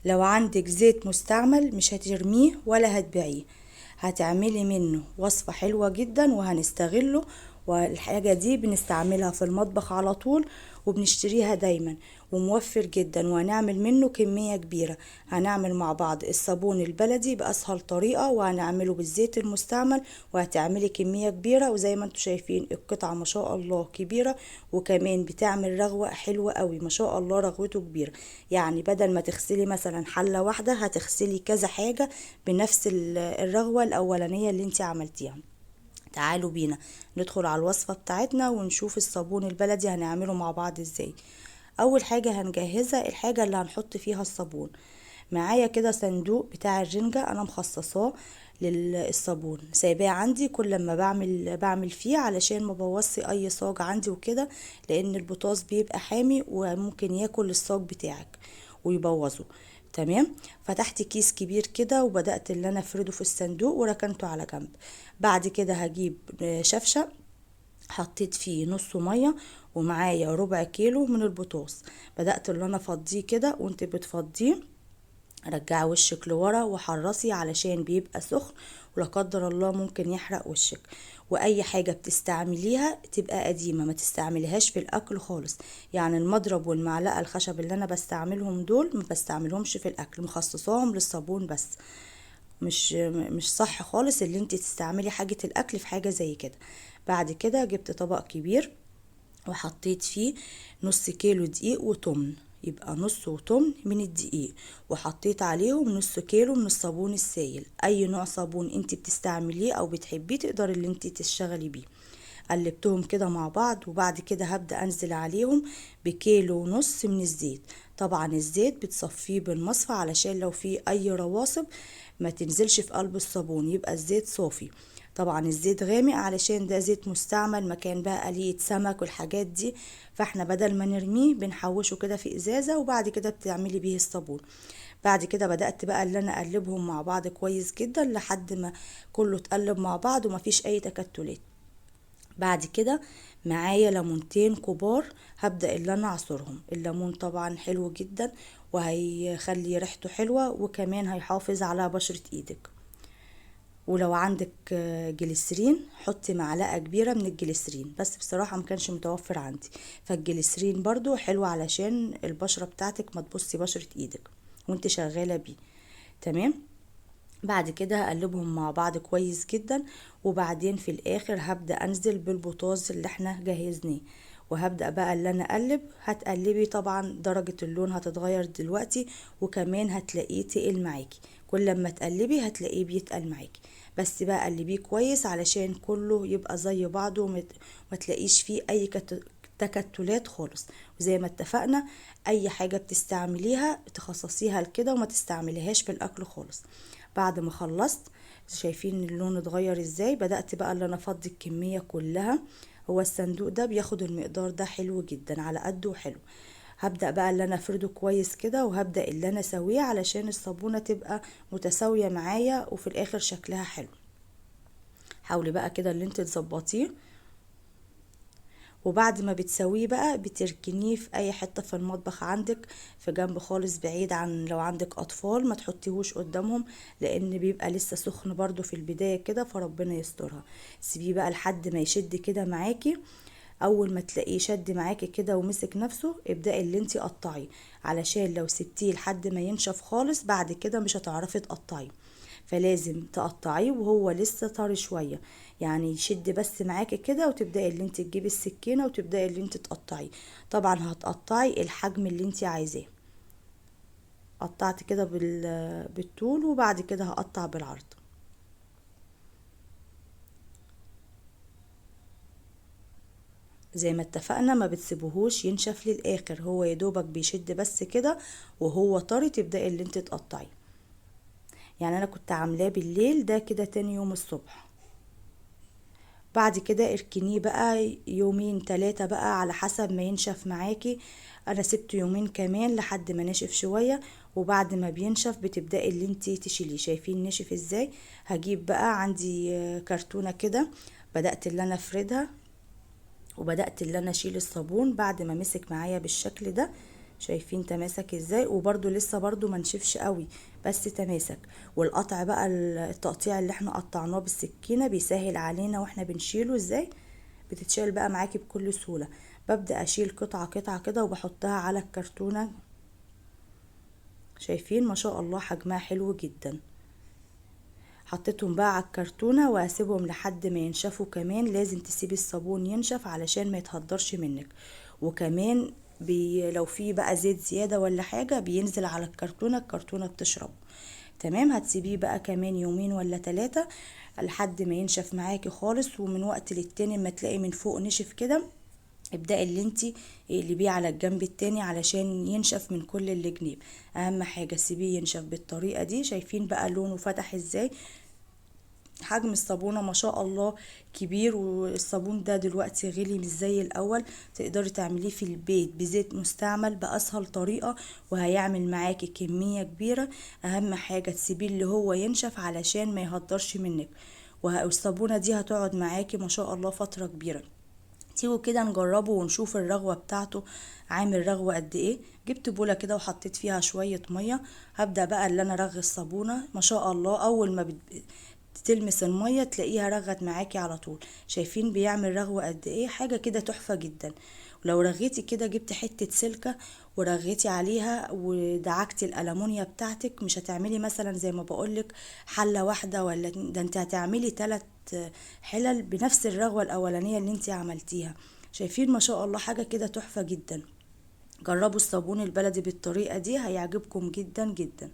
لو عندك زيت مستعمل مش هترميه ولا هتبيعيه، هتعملي منه وصفة حلوة جدا وهنستغله، والحاجة دي بنستعملها في المطبخ على طول وبنشتريها دايما وموفر جدا، وهنعمل منه كمية كبيرة. هنعمل مع بعض الصابون البلدي بأسهل طريقة، وهنعمله بالزيت المستعمل وهتعملي كمية كبيرة، وزي ما انتم شايفين القطعة ما شاء الله كبيرة، وكمان بتعمل رغوة حلوة قوي ما شاء الله، رغوته كبيرة. يعني بدل ما تغسلي مثلا حلة واحدة هتغسلي كذا حاجة بنفس الرغوة الأولانية اللي انت عملتيها. تعالوا بينا ندخل على الوصفة بتاعتنا ونشوف الصابون البلدي هنعمله مع بعض ازاي. اول حاجة هنجهزها الحاجة اللي هنحط فيها الصابون. معايا كده صندوق بتاع الرنجة انا مخصصاه للصابون، سايباه عندي كل لما بعمل فيه علشان ما بوظش اي صاج عندي وكده، لان البطاطس بيبقى حامي وممكن ياكل الصاج بتاعك ويبوظه. تمام. فتحت كيس كبير كده وبدأت اللي انا افرده في الصندوق وركنته على جنب. بعد كده هجيب شفشة حطيت فيه نص مية ومعايا ربع كيلو من البطاطس، بدأت اللي انا افضيه كده. وانت بتفضيه رجعي وشك لورا وحرصي علشان بيبقى سخن ولا قدر الله ممكن يحرق وشك. واي حاجة بتستعمليها تبقى قديمة ما تستعمليهاش في الاكل خالص، يعني المضرب والمعلقة الخشب اللي انا بستعملهم دول ما بستعملهمش في الاكل، مخصصاهم للصابون بس. مش صح خالص اللي انت تستعملي حاجة الاكل في حاجة زي كده. بعد كده جبت طبق كبير وحطيت فيه نص كيلو دقيق وتمن، يبقى نص وتمن من الدقيق، وحطيت عليهم نص كيلو من الصابون السائل. اي نوع صابون انت بتستعمليه او بتحبيه تقدري اللي انت تشتغلي بيه. قلبتهم كده مع بعض، وبعد كده هبدأ انزل عليهم بكيلو ونص من الزيت. طبعا الزيت بتصفيه بالمصفى علشان لو فيه اي رواسب ما تنزلش في قلب الصابون، يبقى الزيت صافي. طبعا الزيت غامق علشان ده زيت مستعمل مكان بقى قلية سمك والحاجات دي، فاحنا بدل ما نرميه بنحوشه كده في ازازة وبعد كده بتعملي بيه الصابون. بعد كده بدأت بقى اللي انا اقلبهم مع بعض كويس جدا لحد ما كله اتقلب مع بعض ومفيش اي تكتلات. بعد كده معايا ليمونتين كبار هبدأ اللي انا اعصرهم. الليمون طبعا حلو جدا وهيخلي ريحته حلوة وكمان هيحافظ على بشرة ايدك. ولو عندك جليسرين حطي معلقة كبيرة من الجليسرين، بس بصراحة ما كانش متوفر عندي، فالجليسرين برضو حلو علشان البشرة بتاعتك ما تبصي بشرة ايدك وانت شغالة بيه. تمام. بعد كده هقلبهم مع بعض كويس جدا، وبعدين في الاخر هبدأ انزل بالبطاطس اللي احنا جهزناه، وهبدأ بقى اللي انا اقلب. هتقلبي طبعا درجة اللون هتتغير دلوقتي، وكمان هتلاقيه تقل معاكي، كل لما تقلبي هتلاقيه بيتقل معاكي، بس بقى قلبيه كويس علشان كله يبقى زي بعضه وما تلاقيش فيه اي تكتلات خالص. وزي ما اتفقنا اي حاجة بتستعمليها تخصصيها لكده وما تستعمليهاش في الاكل خالص. بعد ما خلصت شايفين اللون اتغير ازاي، بدأت بقى اللي انا افضي الكمية كلها. هو الصندوق ده بياخد المقدار ده حلو جدا على قده وحلو. هبدأ بقى اللي انا افرده كويس كده، وهبدأ اللي انا اسويه علشان الصابونة تبقى متساوية معايا وفي الاخر شكلها حلو. حاولي بقى كده اللي انت تظبطيه، وبعد ما بتسويه بقى بتركنيه في اي حتة في المطبخ عندك، في جنب خالص بعيد عن لو عندك اطفال ما تحطيهوش قدامهم، لان بيبقى لسه سخن برضو في البداية كده، فربنا يسترها. سيبيه بقى لحد ما يشد كده معاكي. اول ما تلاقيه شد معاكي كده ومسك نفسه ابدأي اللي انتي قطعيه، علشان لو سبتيه لحد ما ينشف خالص بعد كده مش هتعرفي تقطعيه، فلازم تقطعيه وهو لسه طري شويه، يعني يشد بس معاكي كده، وتبداي اللي انت تجيبي السكينه وتبداي اللي انت تقطعيه. طبعا هتقطعي الحجم اللي انت عايزاه. قطعت كده بالطول، وبعد كده هقطع بالعرض. زي ما اتفقنا ما بتسيبوهوش ينشف للاخر، هو يدوبك بيشد بس كده وهو طري تبداي اللي انت تقطعيه. يعني انا كنت عاملاه بالليل ده كده تاني يوم الصبح. بعد كده اركنيه بقى يومين تلاتة بقى على حسب ما ينشف معاكي. انا سبته يومين كمان لحد ما نشف شوية، وبعد ما بينشف بتبدأي اللي انتي تشيليه. شايفين نشف ازاي؟ هجيب بقى عندي كرتونة كده، بدأت اللي انا افردها وبدأت اللي انا اشيل الصابون بعد ما مسك معايا بالشكل ده. شايفين تماسك ازاي؟ وبرده لسه برده ما نشفش قوي بس تماسك. والقطع بقى التقطيع اللي احنا قطعناه بالسكينة بيسهل علينا واحنا بنشيله ازاي، بتتشال بقى معاكي بكل سهولة. ببدأ اشيل قطعة قطعة كده وبحطها على الكرتونة. شايفين ما شاء الله حجمها حلو جدا. حطيتهم بقى على الكرتونة واسيبهم لحد ما ينشفوا. كمان لازم تسيبي الصابون ينشف علشان ما يتهدرش منك، وكمان لو في بقى زيت زيادة ولا حاجة بينزل على الكرتونة، الكرتونة بتشربه. تمام. هتسيبيه بقى كمان يومين ولا 3 لحد ما ينشف معاكي خالص. ومن وقت للتاني ما تلاقي من فوق نشف كده ابدأي اللي انتي اقلبيه على الجنب التاني علشان ينشف من كل الجناب. اهم حاجة سيبيه ينشف بالطريقة دي. شايفين بقى لونه فتح ازاي؟ حجم الصابونة ما شاء الله كبير، والصابون ده دلوقتي غلي مش زي الاول. تقدري تعمليه في البيت بزيت مستعمل باسهل طريقة، وهيعمل معاكي كمية كبيرة. اهم حاجة تسيبيه اللي هو ينشف علشان ما يهدرش منك، والصابونة دي هتقعد معاكي ما شاء الله فترة كبيرة. تيجوا كده نجربه ونشوف الرغوة بتاعته عامل رغوة قد ايه. جبت بولة كده وحطيت فيها شوية مية، هبدأ بقى اللي انا رغي الصابونة. ما شاء الله اول ما تلمس المية تلاقيها رغت معاكي على طول. شايفين بيعمل رغوة قد ايه؟ حاجة كده تحفة جدا. ولو رغيتي كده جبت حتة سلكة ورغيتي عليها ودعكتي الألمونيا بتاعتك، مش هتعملي مثلا زي ما بقولك حلة واحدة ولا اتنين، ده انت هتعملي 3 حلل بنفس الرغوة الأولانية اللي انت عملتيها. شايفين ما شاء الله حاجة كده تحفة جدا. جربوا الصابون البلدي بالطريقة دي هيعجبكم جدا جدا.